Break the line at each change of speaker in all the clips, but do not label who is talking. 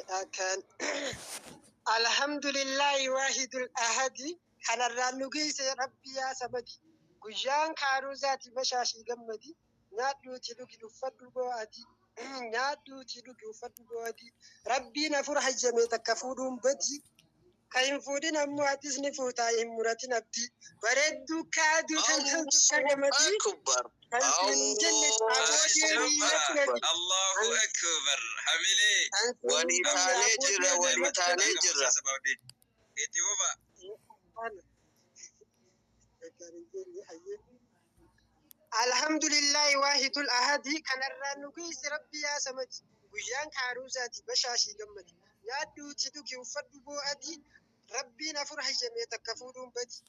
Akkan alhamdulillahi waahidul ahadi kanarraan nu geesse rabbi yaa samadi. Guyyaan kaaruuzaati bashaashii gammadi. Nyaadhuuti dhugi uffadhu bo'aati. Nyaadhuuti dhugi uffadhu bo'aati. Rabbiin afur hayyame takka fuudhuun badi. Ka hin fuudhin ammoo atis ni fuutaa hin muratin abdii. Bareedduu kaaduu kan toltu akka
Allahu
gamadii.
akbar.
Kan siin jenne aboo deemii
Allahu
natti gadi.
akbar.
Allahu akbar. Hamilee.
Kan siin
Walii
jenne
taanee
aboo
jirra,
deemii
walii
natti
taanee
gadi.
jirra.
Itti fufa.
Alhamdulillahi waahidul ahadi kanarraan nu geesse rabbi yaa samadi. Guyyaan kaaruuzaati bashaashii gammadi. Nyaadhuuti dhugi uffadhu boo'adi. Rabbiin afur hayyamee takka fuudhuun badi.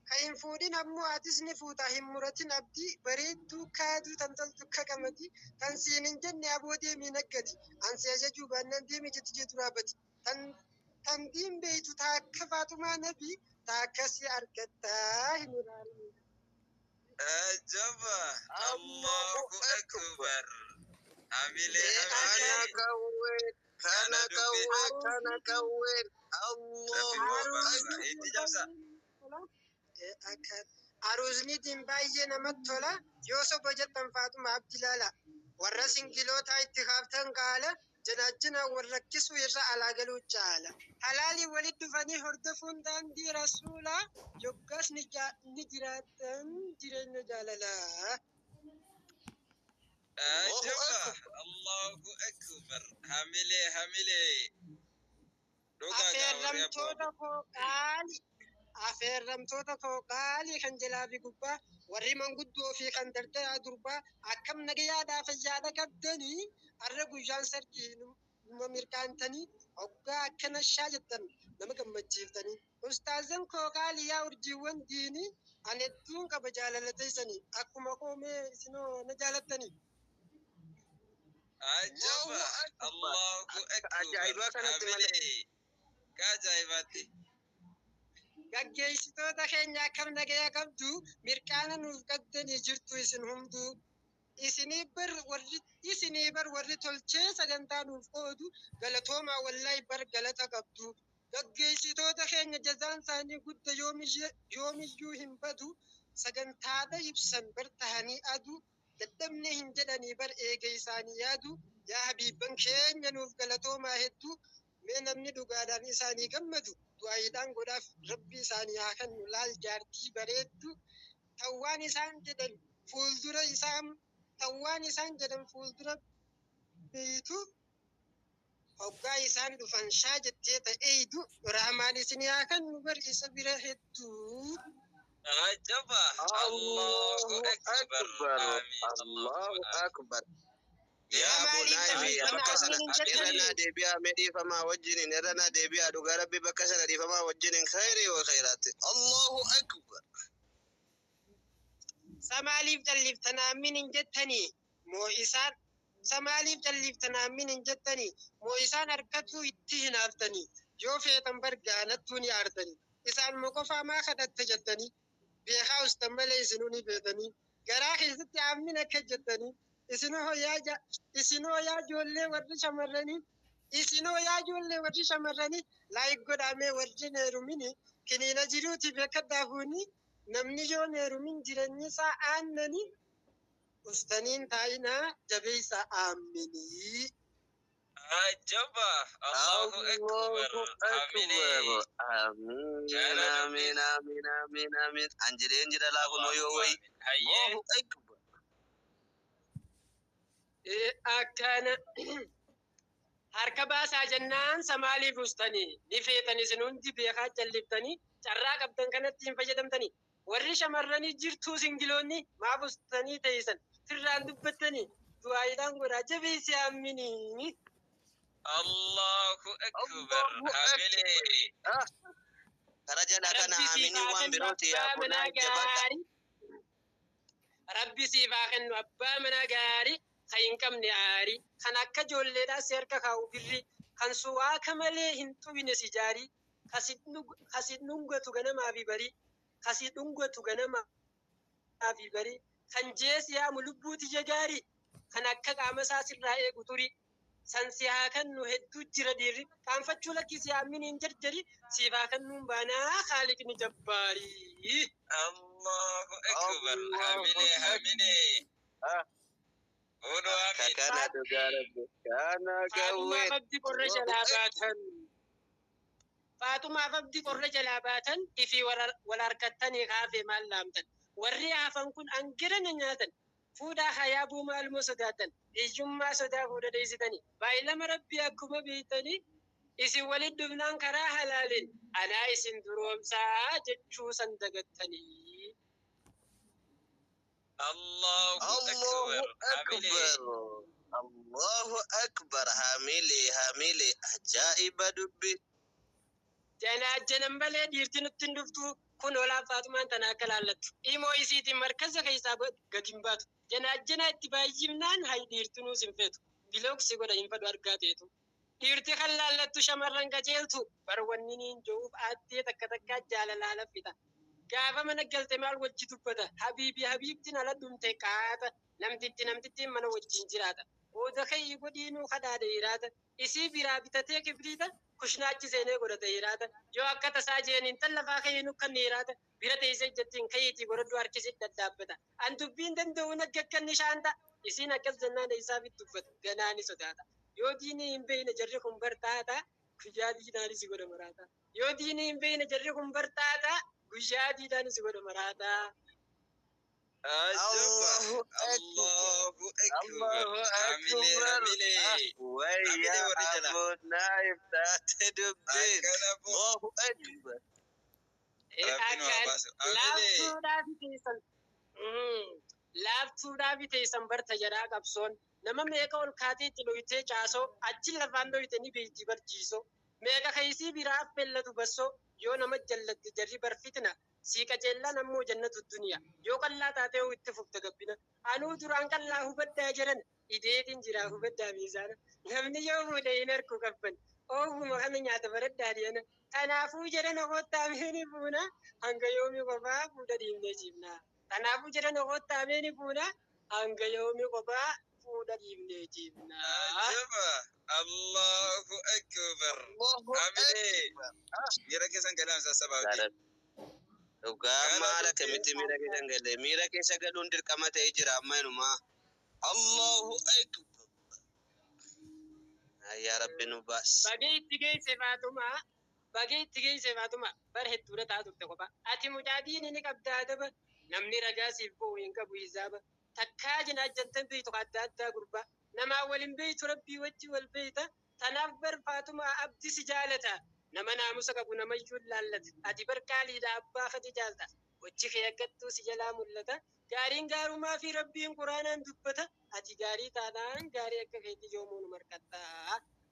Ka hin fuudhin ammoo atis ni fuutaa hin muratin abdii. Bareedduu kaaduu tan toltu akka qamadi. Tan siin hin jenne aboo deemii naggadi. Ansi ajajuu baannaan deemii jetti jee duraa badi. Tan tan diin beeytu taakka Faaxumaa Nabii taakka si argattaa hin ilaalin.
Ajaba.
Allahu
Allahu
akbar.
akbar. Hamilee
Kana
hamilee.
qawween,
Kana
kana
dubbii.
qawween, kana
Aruuzni
qawween.
Rabbi
Allahu
nu
aruuzni
abaarsa.
akbar.
Itti cabsa.
Akka aruuzni diin baay'ee namatti tola. Yoo soba jettan Faaxuma Abdi laala. Warra singilootaa itti kaaftan gaala. Janaajjinaan wal rakkisuu irra alaa galuu caala. Halaalii walitti dhufanii hordofuun daandii rasuulaa. Yoggaas ni jiraatan jireenya jaalalaa.
Allahu
Ajaba.
akbar.
Allahu akbar. Hamilee hamilee. Dhugaa gaa warri abbaa.
Afeerramtoota koo qaali. Afeerramtoota koo qaalii kan jalaa fi gubbaa warri manguddoo fi kan dardaraa durbaa akkam nagayaadhaa fayyaadha qabdanii har'a guyyaan sargii numa mirqaantanii hoggaa akkana shaa jettan nama gammachiiftanii. Ustaazan koo qaalii yaa urjiiwwan diinii ani hedduun qaba jaalala teessanii akkuma koomee isinoo na jaalattanii.
Ajaba.
Allahu akbar.
Allahu
Akka
akbar.
ajaa'ibaa kanatti malee.
Hamilee. Ka ajaa'ibaatti.
Gaggeessitoota keenya akkam nagaya qabdu mirqaana nuuf qabdanii jirtu isin hunduu. Isinii bar warri isinii bar warri tolchee sagantaa nuuf qoodu galatoomaa wallahi bar galata qabdu. Gaggeessitoota keenya jazaan isaanii gudda yoomiyyuu hin badu sagantaadha ibsan bar tahanii adu dadhabne hin jedhanii bar eega isaanii yaadu yaa habiibban keenya nuuf galatoomaa hedduu mee namni dhugaadhaan isaanii gammadu du'aayiidhaan godhaaf rabbi isaanii haa kennu laal jaartii bareeddu tawwaan isaan jedhan fuuldura isaan tawwaan isaan jedhan fuuldura beeytu hoggaa isaan dhufan shaa jettee ta'eeydu rahmaan isin haa kennu bar isa bira hedduu.
Ajaba. Allahu
Allahu
akbar.
akbar.
Amiin.
Allahu
Allahumma amiin.
akbar.
Yaa
Yaa
Maaliif
Abu Naayimi
callistan
bakka sana
amiin hin
irra naa
jettanii?
deebi'aa mee dhiifamaa wajjiniin irra naa deebi'aa dhugaa rabbi bakka sana dhiifamaa wajjiniin khayrii wa khayraatti. Allahu akbar.
Sa maaliif calliftan amiin hin jettanii? Moo isaan sa maaliif calliftan amiin hin jettanii? Moo isaan harkatuu itti hinaaftanii? Yoo feetan bar gaanattuu ni aartanii. Isaan moo qofaa maa kadhatte jettanii? Beekaa ustan malee isinuu ni beetanii. Garaa keessatti amiin akka jettanii. Isinoo yaa isinoo yaa ijoollee warri shamarranii. Isinoo yaa ijoollee warri shamarranii laayik godhamee warri hin heerumini kiniina jiruuti beekadhaa fuuni namni yoo hin heerumin jireenyi isaa aannanii ustaniin taa'inaa jabeessa aaminii.
Ajaba. Allahu akbar.
Allahu
Hamilee.
akbar. Amiin
Kana dubbii.
amiin amiin amiin amiin. Anjireen jira laa kunoo yoo
Allahumma
wayi.
amiin. Hayyee.
Allahu akbar.
Akkana harka baasaa jennaan samaaliif ustanii ni feetan isin hundi beekaa calliftanii carraa qabdan kanatti hin fayyadamtanii warri shamarranii jirtuu singiloonni maaf ustanii teessan sirraan dubbattanii du'aayiidhaan godhaa jabeessi aaminii.
Allahu akbar.
Allahu akbar.
Hamilee.
Ah, Kara jala kana
Rabbi siif
aaminii
haa
waan
kennu
birooti yaa
abbaa
Abu
manaa
Naayim jabaadha.
gaarii. Rabbi siif haa kennu abbaa manaa gaarii kan hin qabne aarii kan akka ijoolleedhaa si harka kaa'u birri kan suwaaka malee hin xubine si jaarii kasi dhungatu ganamaa fi barii kasi dhungatu ganamaa fi barii kan jeesi yaamu lubbuu tiyya gaarii kan akka qaama isaa sirraa eegu turii San si haa kennu hedduu jira dhiirri. Qaanfachuu lakkisi haammin hin jarjari. Siif haa kennuun baanaa Khaaliqni jabbaarii.
Allahu akbar.
Allahu
Hamilee hamilee.
Ah,
Odu
akka
amin.
kana dhugaa rabbi. Kana
Faaxumaaf
gawween.
abdi qorra
Allahu
jalaa
akbar.
baatan. Faaxumaaf abdi qorra jalaa baatan ifii wal harkattanii kaafee maal laamtan. Warri hafan kun angirana nyaatan. Fuudhaa hayaabuu maalmoo sodaatan. Hiyyummaa sodaa fuudha dheessitanii. Baay'ilama rabbii akkuma beektanii isin walitti dhufnaan karaa halaaliin anaa isin duroomsaa jechuu san dagattanii.
Allahu
Allahu
akbar. Hamilee.
akbar. Allahu akbar. Hamilee hamilee ajaa'iba dubbi.
Janaajjanan malee dhiirti nutti hin dhuftu kun olaaf Faaxumaan tana akka laallattu. Imoo isiitiin markaza keessaa gadi hin baatu. Janaajjana itti baay'ifnaan hay dhiirti nuus hin feetu. Bilooksi godha hin fedhu argaa teetu. Dhiirti kan laallattu shamarran qajeeltu. Barwanni niin jo'uuf aaddee takka takkaa jaalalaa laffita. Gaafa mana galte maal wajji dubbata? Habiibi habiibtiin ala dhumte qaata. Namtitti namtittiin mana wajjin jiraata. Booda ka'ii godhiinuu kadhaadhe hiraata. Isii biraa bitatee kibriita. Kushnaachi seenee godhate hiraata. Yoo akka tasaa jeeniin tan lafaa ka'ii nukkanne hiraata. Bira teessee jettiin ka'iitii godhadhu harkisi dhadhaabbata. An dubbiin danda'uun akka akkanni shaanta. Isiin akkas jennaan isaaf dubbata. Ganaa ni sodaata. Yoo diinii hin beekne jarri kun bartaata. Guyyaa diinaanis godha maraata. Yoo diinii hin beekne jarri kun bartaata. Guyyaa diinaanis godha maraata.
Ajaba.
Allahu akbar.
Allahu akbar.
Allahu
Hamilee
akbar. Ah,
hamilee. Hamilee
wayya
warri jala.
abunaayif taate dubbiin.
Akkana boo.
Allahu akbar.
Rabbi nu haa
Akkaan
baasu. Hamilee.
laaftuudhaaf teessan. Laaftuudhaaf teessan barta jedhaa qabsoon. Nama meeqa ol kaatee itti dhoyitee caasoo achi lafaan dhoyite ni beekti barchiisoo. Meeqa keeysii biraa affeellatu bassoo yoo nama jallatte jarri barfitina. Sii qajeellaan ammoo jannatu duniyaa. Yoo qallaa taatee hoo itti fufta gabbina. Anuu duraan qallaa hubaddaa jedhan ideetiin jiraa hubaddaa miizaana. Namni yoo fuudhe hin harku qabban. Ooguma kana nyaata baraddaa deena. Kanaafuu jedhan ogoottaa meeni fuuna hanga yoomii qofaa fuudha dhiibnee ciifna. Kanaafuu jedhan ogoottaa meeni fuuna hanga yoomii qofaa fuudha dhiibnee ciifna.
Ajaba. Allahu akbar.
Allahu
Hamilee.
akbar. Ah,
Miira keessan galaamsa sabaabdi.
Gara dhugaa
Kana
maal
dubbiin.
akkamitti miira keessa hin galle? Miira keessa galuun dirqama ta'ee jira amma inumaa. Allahu akbar. Yaa Rabbi nu baas.
Bagee itti geesse Faaxumaa. Bagee itti geesse Faaxumaa. Bar hedduudha ta'a turte kophaa. Ati mucaa diinii ni qabdaa adaba. Namni ragaa siif ba'u hin qabu hisaaba. Takkaa jinaajjantan beektu adda addaa gurbaa. Namaa waliin beektu rabbii wajji wal beekta. Tanaaf bar Faaxumaa abdi si jaalata. Nama naamusa qabu namayyuu hin laallata. Ati bar qaaliidha abbaa kati jaalta. Hojii kee aggattuu si jalaa mul'ata. Gaariin gaarumaa fi rabbiin quraanaan dubbata. Ati gaarii taanaan gaarii akka keetii yoomuu nu marqatta.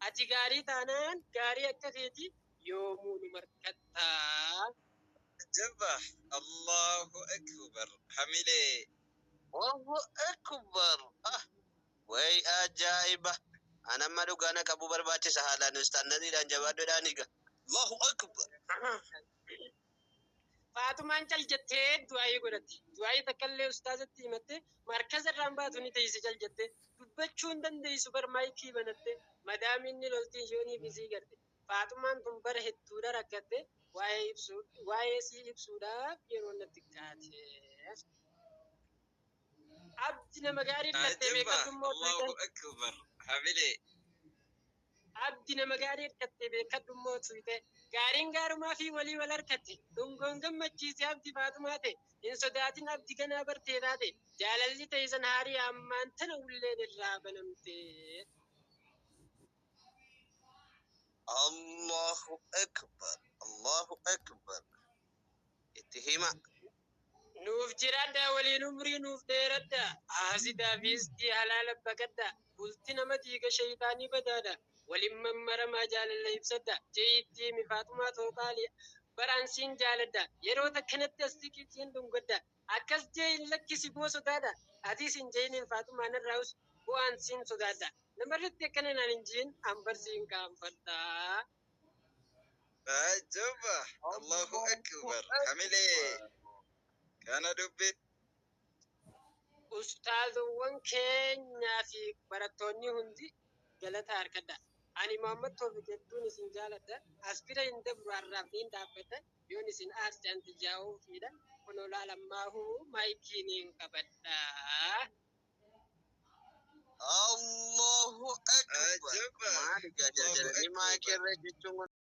Ati gaarii taanaan gaarii akka keetii yoomuu nu marqatta.
Ajaba. Allahu akbar. Hamilee.
Allahu akbar. Ah, way ajaa'iba. Ana amma dhugaa na qabuu barbaachisa haalaan ustaannadiidhaan jabaadhuudhaan eega. Allahu akbar.
Faatumaan cal jettee du'aayii godhatti. Du'aayii takka illee ustaazatti himatte markaza irraan baatu ni teessee cal jettee dubbachuu hin dandeessu bar maayikii banatte madaamiin ni loltiin yoonii bisii garte. Faatumaan tun bara hedduudha rakkatte waa'ee ibsuu waa'ee sii ibsuudhaaf yeroo natti kaate. Abdi nama gaarii hirkattee
Ajaba.
beekadhu immoo
Allahu akbar. Hamilee.
Abdi nama gaarii hirkattee beekadhu immoo tuyte. Gaariin gaarumaa fi walii wal harkatte. Dhungoon gammachiise abdi Faatumaa ta'e. Hin sodaatin abdi ganaa bartee taate. Jaalalli ta'e san haarii ammaan tana ulleen irraa banamte.
Allahu akbar. Allahu akbar. Itti hima.
Nuuf jiraadhaa waliin umrii nuuf dheeradhaa. Haasidaa fi istii halaala baqadhaa. Bulti nama diiga shayitaanii badaadha. Waliin mammaramaa jaalala ibsadha. Jeeyittii mi Faatumaa tooqaalii baraan siin jaaladha. Yeroo takkanatti as siqiitiin dhungadha. Akkas jee hin lakkisi boo sodaadha. Atis hin jeeniin Faatumaa narraa'us bu'aan siin sodaadha. Namarratti akkana naan hin jeen an siin qaanfadha.
Ajaba. Allahu akbar. Hamilee. Kana dubbiin.
Ustaazowwan keenyaa fi barattoonni hundi Galata harkadha. Ani Muhammad Toofiq hedduun isin jaaladha. As bira hin dabru har'aaf niin dhaabbadha. Yoon isin aarse anti jaa'uufiidha. Kunoo laalammaahu maayikiin hin qabadha.
Allahu akbar.
Ajaba.
Maali gaa
Allahu
jarjaranii maayikii
akbar.
irra jechuun kun.